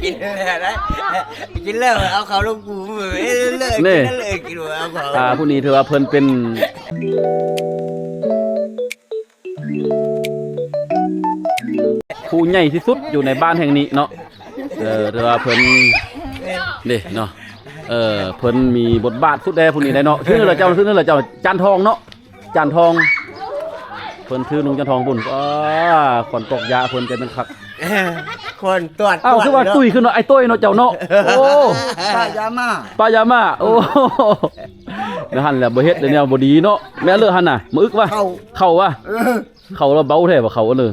ກິນແລ້ວນະ ກິນແລ້ວເອົາເຂົ້າລົງກູເອີຍ ເລີກ ນີ້ ກິນແລ້ວເລີກ ກິນແລ້ວເອົາເຂົ້າ ອ່າ ຜູ້ນີ້ຖືວ່າເພິ່ນເປັນ ຜູ້ໃຫຍ່ທີ່ສຸດຢູ່ໃນບ້ານແຫ່ງນີ້ເນາະ ເອີ ຖືວ່າເພິ່ນ ເດ້ເນາະ ເອີ ເພິ່ນມີບົດບາດສຸດແດ່ຜູ້ນີ້ໄດ໋ເນາະ ຊື່ລະເຈົ້າ ຊື່ລະເຈົ້າ ຈານທອງເນາະ ຈານທອງ ເພິ່ນຖືນຸ່ງຈານທອງພຸ້ນ ອ້າ ຄວັນຕອກຢາເພິ່ນຈະແມ່ນຄັກ ຄວັນຕອດ ອ້າວ ຄືວ່າຕຸ້ຍຂຶ້ນເນາະ ອ້າຍຕຸ້ຍເນາະເຈົ້າເນາະ ໂອ້ ປາຢາມາ ປາຢາມາ ໂອ້ ແນວຫັ້ນແຫຼະ ບໍ່ເຮັດແລ້ວແນວບໍ່ດີເນາະ ແມ່ນເລີກຫັ້ນນະ ມາອຶກວ່າ ເຂົ້າ ເຂົ້າວ່າ ເອີ ເຂົ້າລະເບົາແທ້ວ່າເຂົ້າເລີຍ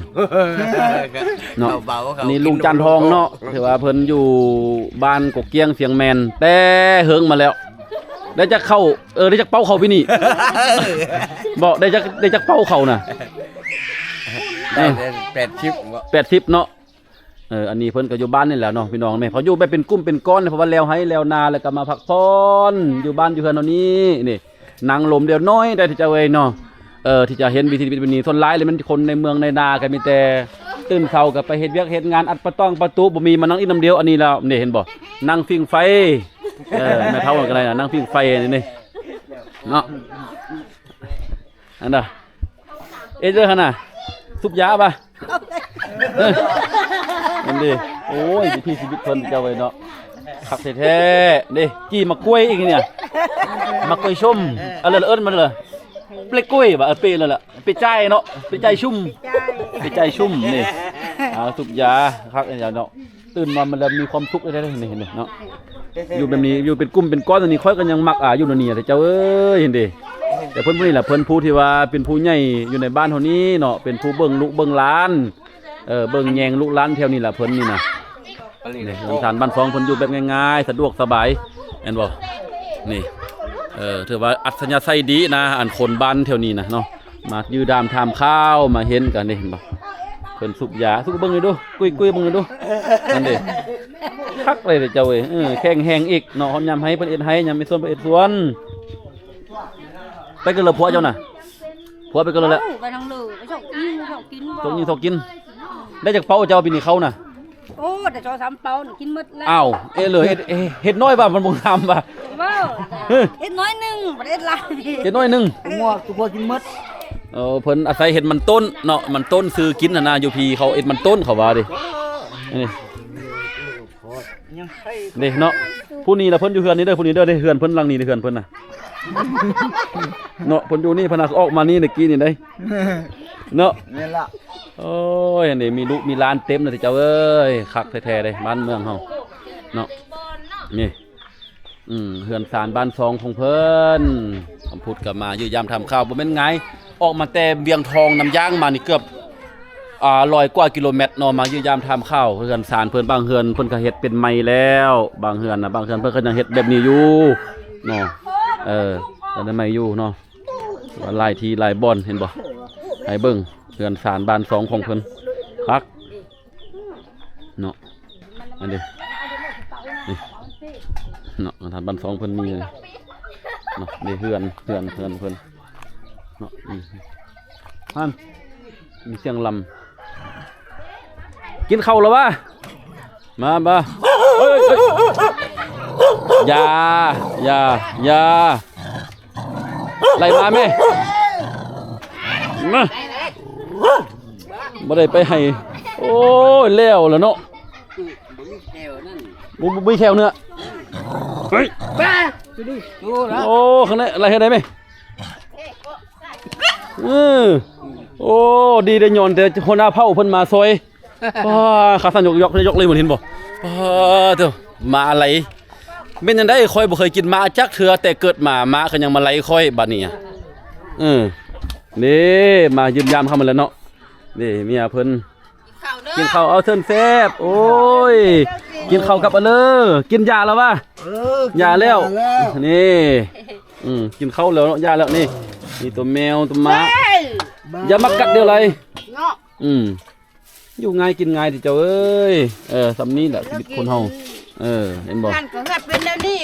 ເນາະ ເຂົ້າເບົາ ເຂົ້າ ນີ້ລຸງຈານທອງເນາະ ຖືວ່າເພິ່ນຢູ່ບ້ານກົກກ້ຽງ ຊຽງແມນ ແຕ່ເຫິງມາແລ້ວ ໄດ້ຈັກເຂົ້າ ເອີ ໄດ້ຈັກເປົາເຂົ້າປີນີ້ ບໍ່ ໄດ້ຈັກ ໄດ້ຈັກເປົາເຂົ້ານະ ໄດ້ແປດສິບ ແປດສິບເນາະ ເອີ ອັນນີ້ເພິ່ນກໍຢູ່ບ້ານນີ້ແຫຼະເນາະ ພີ່ນ້ອງແມ່ ເຂົາຢູ່ແບບເປັນກຸ່ມເປັນກ້ອນ ເພາະວ່າແລ້ວໄຮ່ແລ້ວນາ ແລ້ວກໍມາພັກຜ່ອນຢູ່ບ້ານຢູ່ເຮືອນເຮົານີ້ ນີ້ ນັ່ງລົມດຽວໜ້ອຍໄດ້ ທີ່ຈະເອີຍເນາະ ເອີ ທີ່ຈະເຫັນວິຖີຊີວິດແບບນີ້ ສ່ວນຫຼາຍແລ້ວແມ່ນຄົນໃນເມືອງໃນນາ ກໍມີແຕ່ຕື່ນເຊົ້າກໍໄປເຮັດວຽກເຮັດງານ ອັດປະຕ້ອງປະຕູ ບໍ່ມີມານັ່ງອີ່ນຳດຽວ ອັນນີ້ແລ້ວ ນີ້ເຫັນບໍ່ ນັ່ງຟິງໄຟ ເອີ ແມ່ເຖົ້າກໍໄດ້ນະ ນັ່ງຟິງໄຟ ນີ້ເນາະ ອັນນະ ເອເດີຫັ້ນນະ ສູບຢາປະ ເອີ ມັນດີ ໂອ້ຍ ວິຖີຊີວິດເພິ່ນເຈົ້າເອີຍເນາະ ຄັກແທ້ໆ ເດ້ ຈີ່ໝາກກ້ວຍອີກນີ້ ໝາກກ້ວຍຊົມ ເອີ ເອີ້ນມັນເລີຍ ເປກ້ວຍບະ ເອີ ເປນັ້ນລະ ເປຈ່າຍເນາະ ເປຈ່າຍຊຸ່ມ ເປຈ່າຍຊຸ່ມນີ້ ອ່າ ສູບຢາ ຄັກແທ້ເນາະ ຕື່ນມາມັນລະມີຄວາມສຸກແທ້ໆ ນີ້ເນາະ ຢູ່ແບບນີ້ ຢູ່ເປັນກຸ່ມເປັນກ້ອນ ອັນນີ້ຂ້ອຍກໍຍັງມັກ ອ່າ ຢູ່ແນວນີ້ແຫຼະເຈົ້າເອີຍ ເຫັນເດ້ ແຕ່ເພິ່ນຜູ້ນີ້ລະ ເພິ່ນຜູ້ທີ່ວ່າເປັນຜູ້ໃຫຍ່ຢູ່ໃນບ້ານເຮົານີ້ເນາະ ເປັນຜູ້ເບິ່ງລູກເບິ່ງຫຼານ ເອີ ເບິ່ງແຍງລູກຫຼານແຖວນີ້ລະ ເພິ່ນນີ້ນະ ນີ້ ເຮືອນຊານບ້ານຊ່ອງເພິ່ນຢູ່ແບບງ່າຍໆ ສະດວກສະບາຍ ແມ່ນບໍ່ ນີ້ ເອີ ຖືວ່າອັດສະຍາໄສດີນະ ອັນຄົນບ້ານແຖວນີ້ນະເນາະ ມາຢ້ຽມຢາມຖາມຂ່າວ ມາເຫັນກັນນີ້ ເຫັນບໍ່ ເພິ່ນສູບຢາ ສູບເບິ່ງດູ ກຸຍໆເບິ່ງດູ ນັ້ນເດ້ ຄັກເລີຍເຈົ້າເອີຍ ເອີ ແຂງແຮງອີກເນາະ ຮອດຍາມໄຮ່ເພິ່ນເຮັດໄຮ່ ຍາມມີສວນເພິ່ນເຮັດສວນ ໄປກັນເລີຍຜົວເຈົ້ານະ ຜົວໄປກັນເລີຍແຫຼະ ເອົ້າ ໄປທາງເລີ ໄປຊອກກິນ ຊອກກິນ ຊອກກິນ ຊອກກິນ ໄດ້ຈັກເປົາເຈົ້າປີນີ້ເຂົ້ານະ ໂອ້ ໄດ້ສອງສາມເປົາ ກິນໝົດແລ້ວ ອ້າວ ເອເລີ ເຮັດ ເຮັດ ເຮັດນ້ອຍວ່າ ມັນບໍ່ງາມວ່າ ເວົ້າ ເອີ ເຮັດໜ້ອຍໜຶ່ງ ບໍ່ໄດ້ເຮັດຫຼາຍ ເຮັດໜ້ອຍໜຶ່ງ ງົວ ຕົວຜົວກິນໝົດ ເອີ ເພິ່ນອາໄສເຫັດມັນຕົ້ນເນາະ ມັນຕົ້ນຊື້ກິນຫັ້ນນະ ຢູ່ພີ້ເຂົາເຮັດມັນຕົ້ນ ເຂົາວ່າເດ້ ນີ້ ນີ້ເນາະ ຜູ້ນີ້ລະເພິ່ນຢູ່ເຮືອນນີ້ເດີ ຜູ້ນີ້ເດີ ເຮືອນເພິ່ນຫຼັງນີ້ເດີ ເຮືອນເພິ່ນນະ ເນາະ ເພິ່ນຢູ່ນີ້ ເພິ່ນອອກມານີ້ຕະກີ້ນີ້ເດ້ ເນາະ ແມ່ນລະ ໂອ້ຍ ອັນນີ້ມີລູກມີຫຼານເຕັມເລີຍເຈົ້າເອີຍ ຄັກແທ້ໆເດ້ ບ້ານເມືອງເຮົາເນາະ ນີ້ ອືມ ເຮືອນຊານບ້ານຊ່ອງຂອງເພິ່ນ ຄຳພຸດກໍມາຢ້ຽມຢາມຖາມຂ່າວ ບໍ່ແມ່ນງ່າຍ ອອກມາແຕ່ວຽງທອງນ້ຳຢາງມານີ້ເກືອບ ອ່າ ຮ້ອຍກວ່າກິໂລແມັດເນາະ ມາຢ້ຽມຢາມຖາມຂ່າວເຮືອນຊານເພິ່ນ ບາງເຮືອນເພິ່ນກໍເຮັດເປັນໃໝ່ແລ້ວ ບາງເຮືອນນະ ບາງເຮືອນເພິ່ນກໍຍັງເຮັດແບບນີ້ຢູ່ເນາະ ເອີ ກໍໄດ້ໃໝ່ຢູ່ເນາະ ວ່າຫຼາຍທີ່ຫຼາຍບ່ອນ ເຫັນບໍ່ ໃຫ້ເບິ່ງເຮືອນຊານບ້ານຊ່ອງຂອງເພິ່ນ ຄັກເນາະ ອັນນີ້ ນີ້ເນາະ ເຮືອນຊານບ້ານຊ່ອງເພິ່ນມີເນາະ ນີ້ເຮືອນ ເຮືອນ ເຮືອນເພິ່ນເນາະ ນີ້ ຫັ້ນ ມີສຽງລຳ ກິນເຂົ້າແລ້ວຫວາ? ມາ ມາ ເອີຍ ເອີຍ ຢ່າ ຢ່າ ຢ່າ ໄລ່ມາແມ່ ມາ ບໍ່ໄດ້ໄປໃຫ້ ໂອ້ຍ ແລ້ວລະເນາະ ບໍ່ ບໍ່ມີແຂ້ວເນື້ອ ເຮີ້ຍ ໂອ້ ຂ້າງໃນໄລ່ໃຫ້ໄດ້ແມ່ ເອີ ໂອ້ ດີໄດ້ຍ້ອນແຕ່ຫົວໜ້າເຜົ່າເພິ່ນມາຊ່ອຍ ປ້າ ຂາສັ່ນຢອກໆ ຢອກເລີຍ ເຫັນບໍ່? ປ້າໂທ້ ມ້າໄຫຼ ແມ່ນຈັ່ງໃດ? ຂ້ອຍບໍ່ເຄີຍກິນມ້າຈັກເທື່ອ ແຕ່ເກີດມາ ມ້າກໍຍັງມາໄລ່ຂ້ອຍ ບາດນີ້ ເອີ ນີ້ ມາຢ້ຽມຢາມເຮົາມາແລ້ວເນາະ ນີ້ ເມຍເພິ່ນ ກິນເຂົ້າເດີ ກິນເຂົ້າ ເອົາເຊີນແຊບ ໂອ້ຍ ກິນເຂົ້າກັບອັນເລີ ກິນຢາແລ້ວຫວາ? ເອີ ຢາແລ້ວ ກິນຢາແລ້ວ ນີ້ ອືມ ກິນເຂົ້າແລ້ວເນາະ ຢາແລ້ວ ນີ້ ມີຕົວແມວ ຕົວໝາ ເຮີ້ຍ ຢ່າມາກັດເດີໄຫຼ ເນາະ ອືມ ຢູ່ງ່າຍກິນງ່າຍຕິເຈົ້າເອີຍ ເອີ ສ່ຳນີ້ແຫຼະຊີວິດຄົນເຮົາ ເອີ ເຫັນບໍ່ ເຮືອນກໍເຮືອນເປັນແນວນີ້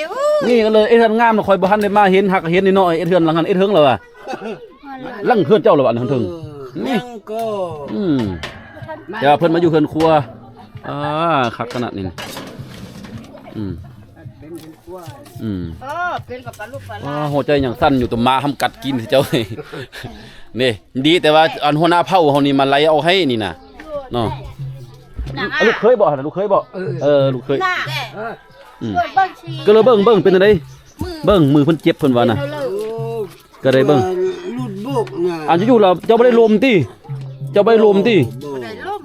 ນີ້ກໍເລີຍ ເຮັດເຮືອນງາມ ຂ້ອຍບໍ່ທັນໄດ້ມາເຫັນ ຫາກເຫັນນີ້ເນາະ ເຮັດເຮືອນຫຼັງຫັ້ນ ເຮັດເຖິງແລ້ວຫວາ? ຫຼັງເຮືອນເຈົ້າແລ້ວຫວາ ອັນນັ້ນເຖິງ ອືມ ນີ້ ຍັງກໍ ອືມ ແຕ່ວ່າເພິ່ນມາຢູ່ເຮືອນຄົວ ອ່າ ຄັກຂະໜາດນີ້ ອືມ ເປັນເຫັນຄວາຍ ອືມ ເອີ ເປັນກັບປາລູກປາຫຼານ ອໍ ຫົວໃຈຫຍັງສັ່ນຢູ່ ຕົວໝາຫຳກັດກິນຊິເຈົ້າ. ນີ້ ດີແຕ່ວ່າອັນຫົວໜ້າເຜົ່າເຮົານີ້ມາໄລ່ເອົາໃຫ້ນີ້ນະ ເນາະ. ລູກເຂີຍບໍ່ຫັ້ນນະ? ລູກເຂີຍບໍ່? ເອີ ເອີ ລູກເຂີຍ ເອີ ອືມ ກໍເລີຍເບິ່ງ ເບິ່ງເປັນຈັ່ງໃດ? ເບິ່ງມືເພິ່ນເຈັບເພິ່ນວ່ານະ ກໍໄດ້ເບິ່ງ ຫຼຸດໂບກນະ. ອັນຢູ່ລາວເຈົ້າບໍ່ໄດ້ລົມຕິ? ເຈົ້າບໍ່ໄດ້ລົມຕິ? ບໍ່ ບໍ່ໄດ້ລົມ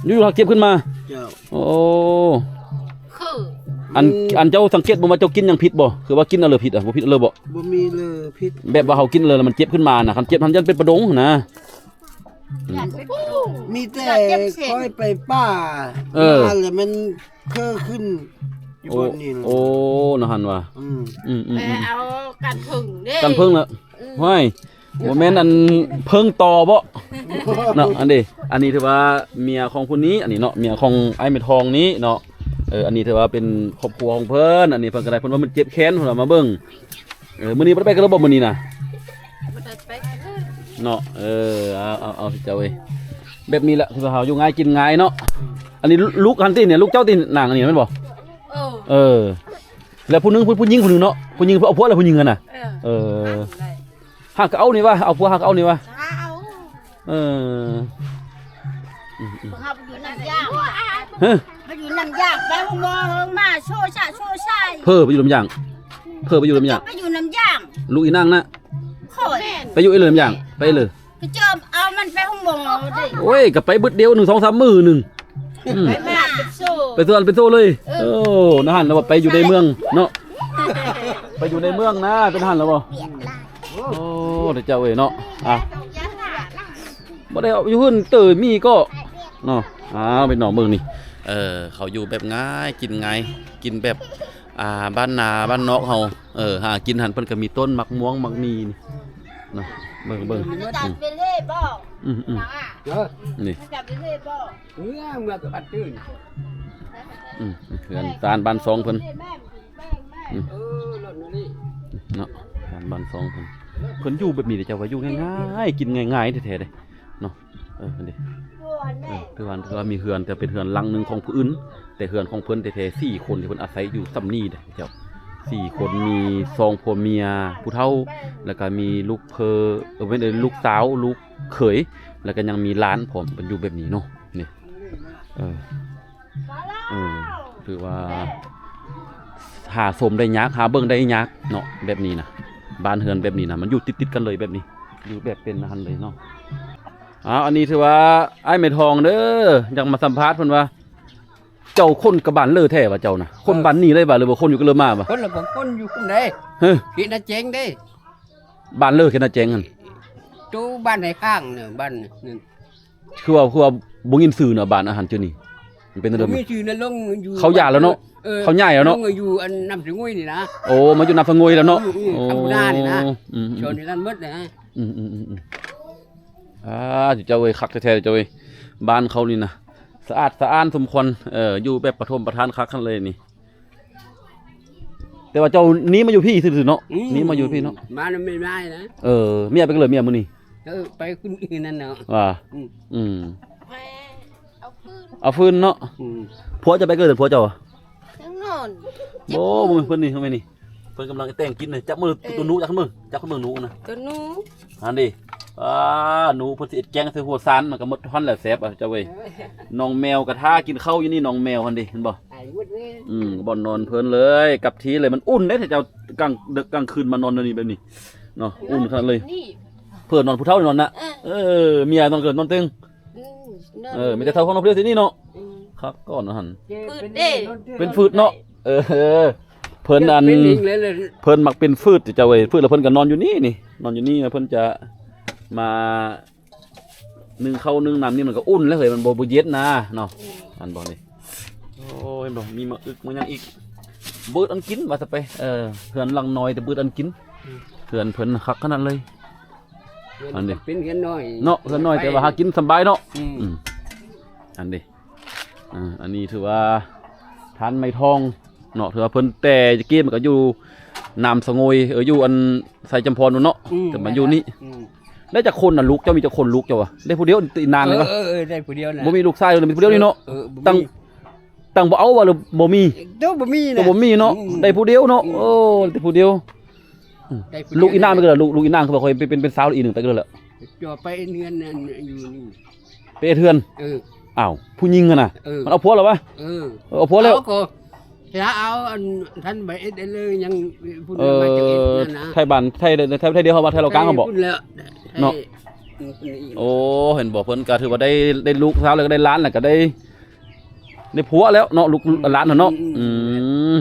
ຢູ່ລາວເຈັບຂຶ້ນມາ. ເຈົ້າ ໂອ້ ຄືອັນ ອັນເຈົ້າສັງເກດເບິ່ງວ່າເຈົ້າກິນຫຍັງຜິດບໍ່? ຄືວ່າກິນອັນເລີຜິດອະ ບໍ່ຜິດອັນເລີບໍ່? ບໍ່ມີເລີຜິດ ແບບວ່າເຮົາກິນເລີແລ້ວມັນເຈັບຂຶ້ນມານະ ຄັນເຈັບຫັ້ນຢ້ານເປັນປະດົງນະ. ອືມ ມີແຕ່ຂ້ອຍໄປປ່າ ເອີ ແລ້ວມັນເຄີຂຶ້ນຢູ່ບ່ອນນີ້. ໂອ້ ນະຫັ້ນວ່າ ອືມ ອືມໆ ໄປເອົາກັນເຜິ້ງເດ້ ກັນເຜິ້ງລະ ອືມ ຫ້ວຍ ບໍ່ແມ່ນອັນເຜິ້ງຕໍ່ບໍ່ ເນາະ. ອັນນີ້ ອັນນີ້ຖືວ່າເມຍຂອງຜູ້ນີ້ ອັນນີ້ເນາະ ເມຍຂອງອ້າຍແມ່ທອງນີ້ເນາະ. ເອີ ອັນນີ້ຖືວ່າເປັນຄອບຄົວຂອງເພິ່ນ ອັນນີ້ເພິ່ນກໍໄດ້ ເພິ່ນວ່າມັນເຈັບແຂນ ເພິ່ນວ່າມາເບິ່ງ. ເອີ ມື້ນີ້ບໍ່ໄດ້ໄປກັນແລ້ວບໍ່ ມື້ນີ້ນະ? ບໍ່ໄດ້ໄປເນາະ. ເອີ ເອົາ ເອົາ ເອົາ ເຈົ້າເອີຍ ແບບນີ້ແຫຼະ ຄືເຮົາຢູ່ງ່າຍກິນງ່າຍເນາະ. ອັນນີ້ລູກຫັ້ນຕິ ນີ້ລູກເຈົ້າຕິ ນາງອັນນີ້ແມ່ນບໍ່? ເອີ ເອີ ແລ້ວຜູ້ໜຶ່ງ ຜູ້ ຜູ້ຍິງຜູ້ໜຶ່ງເນາະ ຜູ້ຍິງເອົາຜົວແລ້ວ ຜູ້ຍິງຫັ້ນນະ. ເອີ ເອີ ຫາກໍເອົານີ້ວະ ເອົາຜົວຫາກໍເອົານີ້ວະ. ເອີ ອືມໆ ເຮົາໄປຢູ່ນ້ຳຢາງ ຮະ ໄປຢູ່ນ້ຳຢາງ ໄປໂຮງໝໍເຮີງມາ ໂຊຊະໂຊຊາຍ ເພີໄປຢູ່ນ້ຳຢາງ ເພີໄປຢູ່ນ້ຳຢາງ ໄປຢູ່ນ້ຳຢາງ ລູກອີນາງນະ ຂ້ອຍ ໄປຢູ່ເອີ ນ້ຳຢາງ ໄປເລີຍ ໄປເຈີເອົາມັນໄປໂຮງໝໍເດ້. ໂອ້ຍ ກໍໄປບຶດດຽວໜຶ່ງ ສອງສາມມື້ໜຶ່ງ ອືມ ໄປເປັນໂຊ ໄປເທື່ອເປັນໂຊເລີຍ. ເອີ ໂອ້ ນະຫັ້ນລະວ່າໄປຢູ່ໃນເມືອງເນາະ ໄປຢູ່ໃນເມືອງນະ ເປັນຫັ້ນລະບໍ່? ໂອ້ ເຈົ້າເອີຍເນາະ ອ່ະ ບໍ່ໄດ້ເອົາຢູ່ເຮືອນເຕີມີກໍເນາະ. ອ້າວ ພີ່ນ້ອງເບິ່ງນີ້ ເອີ ເຂົາຢູ່ແບບງ່າຍກິນງ່າຍ ກິນແບບ ອ່າ ບ້ານນາບ້ານນອກເຮົາ ເອີ ຫາກິນຫັ້ນ ເພິ່ນກໍມີຕົ້ນໝາກມ່ວງໝາກມີ່ນີ້ເນາະ. ເບິ່ງ ເບິ່ງ ອືມ ອືມ ອືມ ນີ້ ເມືອ ເມືອກັບບັດຕື່ນ ອືມ ເຮືອນຊານບ້ານຊ່ອງເພິ່ນ ອືມ ເອີ ລົດນີ້ເນາະ ຊານບ້ານຊ່ອງເພິ່ນ ເພິ່ນຢູ່ແບບນີ້ເດ້ ເຈົ້າວ່າຢູ່ງ່າຍໆ ກິນງ່າຍໆແທ້ໆເດ້ເນາະ. ເອີ ນີ້ ເອີ ຖືວ່າ ຖືວ່າມີເຮືອນ ແຕ່ເປັນເຮືອນຫຼັງໜຶ່ງຂອງຜູ້ອື່ນ ແຕ່ເຮືອນຂອງເພິ່ນແທ້ໆ ສີ່ຄົນທີ່ເພິ່ນອາໄສຢູ່ສ່ຳນີ້ເດ້ເຈົ້າ ສີ່ຄົນ ມີສອງຜົວເມຍ ຜູ້ເຖົ້າ ແລ້ວກໍມີລູກເພີ ເອີ ເປັນ ເອີ ລູກສາວ ລູກ ເຂີຍ ແລ້ວກໍຍັງມີຫຼານພ້ອມ ເພິ່ນຢູ່ແບບນີ້ເນາະ. ນີ້ ເອີ ເອີ ຖືວ່າຫາຊົມໄດ້ຍາກ ຫາເບິ່ງໄດ້ຍາກເນາະ ແບບນີ້ນະ ບ້ານເຮືອນແບບນີ້ນະ ມັນຢູ່ຕິດໆກັນເລີຍແບບນີ້ ຢູ່ແບບເປັນຫັ້ນເລີຍເນາະ. ອ້າວ ອັນນີ້ຖືວ່າອ້າຍໄມ້ທອງເດີ ຢາກມາສຳພາດເພິ່ນວ່າ ເຈົ້າຄົນກະບ້ານເລີແທ້ວ່າເຈົ້ານະ ຄົນບ້ານນີ້ເລີຍວ່າ ຫຼືວ່າຄົນຢູ່ກະເລີມາວ່າ? ຄົນລະບໍ່ຄົນຢູ່ພຸ້ນເດ້ ເອີ ເຂດນາແຈງເດ້ ບ້ານເລີເຂດນາແຈງຫັ້ນ ໂຕບ້ານໃນຂ້າງເນີ ບ້ານນັ້ນ ຄືວ່າ ຄືວ່າບໍ່ຍິນຊື່ນະ ບ້ານອາຫານຈຸນີ້ ມັນເປັນຈັ່ງໃດ? ບໍ່ມີຊື່ນະ ລົງຢູ່ ເຂົາຍ້າຍແລ້ວເນາະ ເອີ ເຂົາຍ້າຍແລ້ວເນາະ ລົງຢູ່ອັນນ້ຳສະງວຍນີ້ນະ ໂອ້ ມາຢູ່ນ້ຳສະງວຍແລ້ວເນາະ ອືມ ໂອ້ ອືມ ອືມ ອືມ ຊ່ວງນີ້ນັ້ນໝົດນະ ອືມ ອືມ ອືມ ອືມ ອ່າ ເຈົ້າເອີຍ ຄັກແທ້ໆ ເຈົ້າເອີຍ ບ້ານເຂົານີ້ນະ ສະອາດສະອ້ານສົມຄວນ ເອີ ຢູ່ແບບປະຖົມປະທານຄັກຄັນເລີຍນີ້. ແຕ່ວ່າເຈົ້າໜີມາຢູ່ພີ້ຊື່ໆເນາະ ອືມ ໜີມາຢູ່ພີ້ເນາະ ມານຳແມ່ນາຍນະ ເອີ ເມຍໄປກັນເລີຍ ເມຍມື້ນີ້ ເອີ ໄປຄົນອື່ນນັ້ນເນາະ ວ່າ ອືມ ອືມ ເອົາຟືນ ເອົາຟືນເນາະ ອືມ ຜົວເຈົ້າໄປກັນເລີຍ ຜົວເຈົ້າ ຍັງນອນ ໂອ້ ເບິ່ງເພິ່ນນີ້ ເພິ່ນນີ້ ເພິ່ນກຳລັງແຕ່ງກິນນະ ຈັບມື ເອີ ໂຕໜູ ຈັບມື ຈັບມືໜູນະ ໂຕໜູ ຫັ້ນເດ ອ່າ ໜູເພິ່ນຊິເຮັດແກງໃສ່ຫົວຊານ ມັນກໍໝົດຫັ້ນແຫຼະ ແຊບ ເຈົ້າເອີຍ ນ້ອງແມວກໍຖ້າກິນເຂົ້າຢູ່ນີ້ ນ້ອງແມວຫັ້ນເດ ເຫັນບໍ່? ອືມ ບ່ອນນອນເພິ່ນເລີຍ ກັບທີ່ເລີຍ ມັນອຸ່ນເດ້ ຖ້າເຈົ້າກາງເດິກກາງຄືນມານອນແນວນີ້ແບບນີ້ເນາະ ອຸ່ນຂະໜາດເລີຍ ເພິ່ນນອນຜູ້ເຖົ້ານອນນະ ເອີ ເອີ ເມຍນອນກໍນອນເທິງ ອືມ ເອີ ມີແຕ່ເຖົ້າຂອງນ້ອງເພິ່ນທີ່ນີ້ເນາະ ອືມ ຄັກກ່ອນຫັ້ນ ເປັນຟືດເນາະ ເອີ ເພິ່ນອັນ ເປັນອີກແລ້ວ ເພິ່ນມັກເປັນຟືດເຈົ້າເອີຍ ຟືດແລ້ວເພິ່ນກໍນອນຢູ່ນີ້ນີ້ ນອນຢູ່ນີ້ ເພິ່ນຈະມາ ໜຶ້ງເຂົ້າໜຶ້ງນ້ຳນີ້ມັນກໍອຸ່ນແລ້ວເຮີ້ຍ ມັນບໍ່ ບໍ່ເຢັນນະເນາະ ອືມ ອັນບໍ່ນີ້ ໂອ້ ເຫັນບໍ່ ມີໝາກອຶກ ໝາກຫຍັງອີກ ບຶດອັນກິນວ່າຊະໄປ ເອີ ເຮືອນຫຼັງນ້ອຍແຕ່ບຶດອັນກິນ ອືມ ເຮືອນເພິ່ນຄັກຂະໜາດເລີຍ ເຮືອນ ອັນນີ້ເປັນເຮືອນນ້ອຍເນາະ ເຮືອນນ້ອຍແຕ່ວ່າຫາກິນສຳບາຍເນາະ ອືມ ອືມ ອັນນີ້ ອ່າ ອັນນີ້ຖືວ່າທ່ານໄມ້ທອງເນາະ ຖືວ່າເພິ່ນແຕ່ຕະກີ້ມັນກໍຢູ່ນ້ຳສະຫງວຍ ເອີ ຢູ່ອັນໄຊຈຳພອນພຸ້ນເນາະ ອືມ ແຕ່ມາຢູ່ນີ້ ອືມ ໄດ້ຈັກຄົນນະ ລູກເຈົ້າມີຈັກຄົນ ລູກເຈົ້າອະ? ໄດ້ຜູ້ດຽວ ອີນາງນີ້ວະ ເອີ ເອີ ເອີ ໄດ້ຜູ້ດຽວນະ ບໍ່ມີລູກຊາຍເລີຍ ມີຜູ້ດຽວນີ້ເນາະ ເອີ ເອີ ບໍ່ມີ ຕັ້ງ ຕັ້ງບໍ່ເອົາວ່າ ຫຼືບໍ່ມີ? ໂຕບໍ່ມີນະ ໂຕບໍ່ມີເນາະ ອືມ ໄດ້ຜູ້ດຽວເນາະ ອືມ ໂອ້ ໄດ້ຜູ້ດຽວ ອືມ ໄດ້ຜູ້ດຽວ ລູກອີນາງໄປກໍລະ ລູກ ລູກອີນາງ ຄືວ່າຂ້ອຍໄປເປັນ ເປັນສາວອີກໜຶ່ງ ໄປກໍລະ ຈະໄປເຮືອນນັ້ນຢູ່ນີ້ ໄປເຮັດເຮືອນ ເອີ ອ້າວ ຜູ້ຍິງຫັ້ນນະ ເອີ ມັນເອົາຜົວແລ້ວວະ ເອີ ເອີ ເອົາຜົວແລ້ວ ເອົາກໍ ຖ້າເອົາອັນ ທ່ານໄປເຮັດໄດ້ເລີຍ ຍັງຜູ້ເດີມາຈະເຮັດ ເອີ ນັ້ນນະ ໄທບ້ານ ໄທ ໄທ ໄທດຽວເຮົາວ່າ ໄທລາວກາງເຮົາບໍ ພຸ້ນແຫຼະ ໄທ ໂນະ ອືມ ໂອ້ ເຫັນບໍ່ ເພິ່ນກໍຖືວ່າໄດ້ ໄດ້ລູກສາວແລ້ວ ກໍໄດ້ຫຼານແລ້ວ ກໍໄດ້ ໄດ້ຜົວແລ້ວເນາະ ລູກ ອືມ ຫຼານຫັ້ນເນາະ ອືມ ອືມ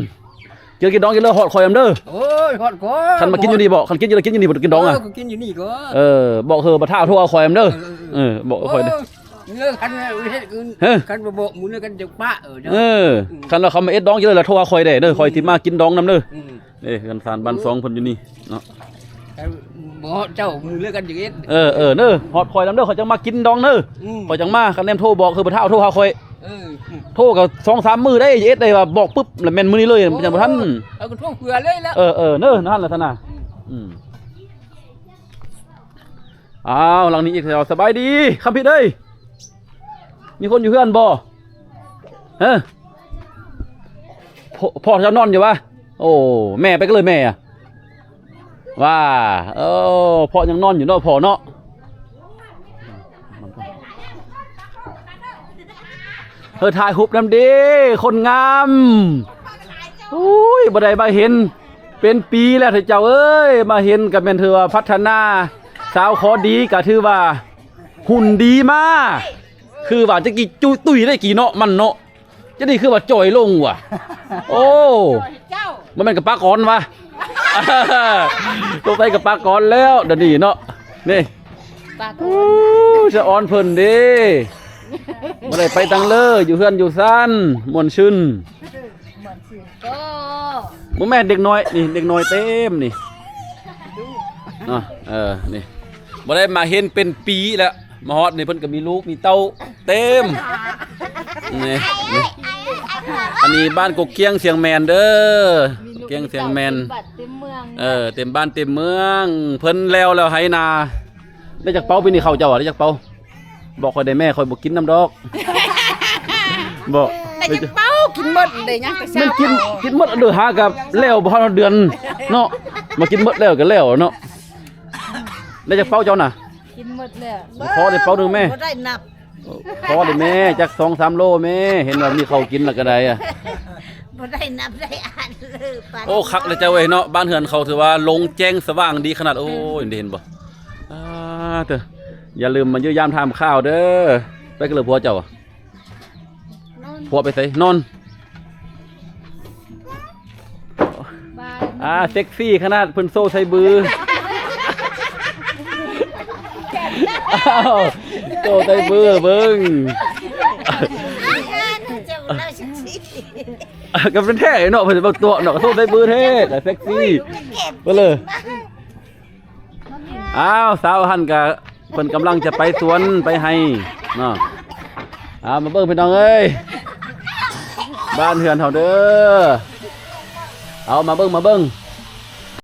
ເຈົ້າກິນດອງກິນເລີຍ ຮອດຂ້ອຍນຳເດີ ໂອ້ຍ ຮອດກ່ອນ ຄັນມາກິນຢູ່ນີ້ບໍ ຄັນກິນຢູ່ ກິນຢູ່ນີ້ ບໍ່ກິນດອງອະ ເອີ ກິນຢູ່ນີ້ກ່ອນ ເອີ ບອກເຮີ້ ບໍ່ຖ້າໂທຫາຂ້ອຍນຳເດີ ເອີ ເອີ ເອີ ບອກຂ້ອຍເດີ ໂອ້ຍ ເລີກຄັນເຮັດ ເອີ ຄັນບໍ່ບອກໝູ່ເລີກກັນຈະປະ ເອີ ເອີ ອືມ ຄັນວ່າເຂົາມາເຮັດດອງຢູ່ເລີຍ ລະໂທຫາຂ້ອຍເດີ ຂ້ອຍ ອືມ ຊິມາກິນດອງນຳເດີ ອືມ ເອີ ເຮືອນຊານບ້ານຊ່ອງເພິ່ນຢູ່ນີ້ເນາະ ບໍ່ເຈົ້າ ໝູ່ເລີກກັນຈະເຮັດ ເອີ ເອີ ເດີ ຮອດຂ້ອຍນຳເດີ ຂ້ອຍຈັ່ງມາກິນດອງເດີ ອືມ ຂ້ອຍຈັ່ງມາ ຄັນແນມໂທບອກ ຄືບໍ່ຖ້າໂທຫາຂ້ອຍ ເອີ ໂທກໍສອງສາມມື້ໄດ້ ເຮັດໄດ້ວ່າບອກປຶບ ລະແມ່ນມື້ນີ້ເລີຍ ໂອ້ ຍັງບໍ່ທັນ ເອົາກໍໂທເພື່ອເລີຍລະ ເອີ ເອີ ເດີ ນັ້ນລະຊັ້ນນະ ອືມ ອືມ ອ້າວ ຫຼັງນີ້ອີກແລ້ວ ສະບາຍດີ ຄຳພິດເອີຍ ມີຄົນຢູ່ເຮືອນບໍ່? ຮະ ພໍ່ ພໍ່ເຈົ້ານອນຢູ່ຫວາ? ໂອ້ ແມ່ໄປກັນເລີຍແມ່ອະ ວ່າ ໂອ້ ພໍ່ຍັງນອນຢູ່ເນາະ ພໍ່ເນາະ ເອີ ຖ່າຍຮູບນຳເດ້ ຄົນງາມ ໂອ້ຍ ບໍ່ໄດ້ມາເຫັນເປັນປີແລ້ວເດ້ເຈົ້າເອີຍ ມາເຫັນກໍແມ່ນຖືວ່າພັດທະນາ ສາວຂໍດີກໍຖືວ່າຫຸ່ນດີມາ ຄືວ່າແຕ່ກີ້ຈຸ ຕຸ້ຍໄດ້ກີ້ເນາະ ມັນເນາະ ຈະນີ້ຄືວ່າຈ່ອຍລົງຫວາ ໂອ້ ບໍ່ແມ່ນກະປາກອນຫວາ ສົງໄສກະປາກອນແລ້ວດຽວນີ້ເນາະ ນີ້ ປາກອນ ໂອ້ ສະອອນເພິ່ນເດ້ ບໍ່ໄດ້ໄປທາງເລີ ຢູ່ເຮືອນຢູ່ຊານ ມ່ວນຊື່ນ ມ່ວນຊື່ນກໍ ບໍ່ແມ່ນເດັກນ້ອຍ ນີ້ ເດັກນ້ອຍເຕັມນີ້ ເນາະ ເອີ ນີ້ ບໍ່ໄດ້ມາເຫັນເປັນປີແລ້ວ ມາຮອດນີ້ເພິ່ນກໍມີລູກມີເຕົ້າເຕັມ ນີ້ ນີ້ ອັນນີ້ບ້ານກົກກຽງຊຽງແມນເດີ ກົກກຽງຊຽງແມນ ເອີ ເຕັມບ້ານເຕັມເມືອງ ເພິ່ນແລ້ວແລ້ວໄຮ່ນາ ໄດ້ຈັກເປົາປີນີ້ເຂົ້າເຈົ້າອະ ໄດ້ຈັກເປົາ? ບອກຂ້ອຍໄດ້ແມ່ ຂ້ອຍບໍ່ກິນນຳດອກ ບອກ ໄດ້ຈັກເປົາ ກິນໝົດໄດ້ຫຍັງກໍຊ່າງ ມັນກິນ ກິນໝົດເດີ ຫາກໍແລ້ວບໍ່ຮອດເດືອນເນາະ ມາກິນໝົດແລ້ວກໍແລ້ວເນາະ ໄດ້ຈັກເປົາເຈົ້ານະ? ກິນໝົດແລ້ວ ຂໍໄດ້ເປົາໜຶ່ງແມ່ ບໍ່ໄດ້ນັບ ຂໍໄດ້ແມ່ ຈັກສອງສາມໂລແມ່ ເຫັນວ່າມີເຂົ້າກິນແລ້ວກໍໄດ້ອະ ບໍ່ໄດ້ນັບໄດ້ອ່ານເລີຍ ໂອ້ ຄັກເລີຍເຈົ້າເອີຍເນາະ ບ້ານເຮືອນເຂົາຖືວ່າໂລ່ງແຈ້ງສະຫວ່າງດີຂະໜາດ ໂອ້ຍ ໄດ້ເຫັນບໍ່? ອ່າ ເຕີ ຢ່າລືມມາຢ້ຽມຢາມຖາມຂ່າວເດີ ໄປກັນເລີຍຜົວເຈົ້າ ນອນ ຜົວໄປໃສ? ນອນ ບາຍ ອ່າ ເຊັກຊີຂະໜາດ ເພິ່ນໂຊໃສ່ບື ອ້າວ ໂຊໃສ່ບືເບິ່ງ ເຈົ້າເວົ້າເຊັກຊີ ກໍເປັນແທ້ເນາະ ເພິ່ນເວົ້າຕົວະເນາະ ໂຊໃສ່ບືແທ້ ກໍເຊັກຊີ ເບິ່ງເລີຍ ອ້າວ ສາວຫັ້ນກະເພິ່ນກຳລັງຈະໄປສວນໄປໄຮ່ເນາະ ເອົາ ມາເບິ່ງພີ່ນ້ອງເອີຍ ບ້ານເຮືອນເຮົາເດີ ເອົາ ມາເບິ່ງ ມາເບິ່ງ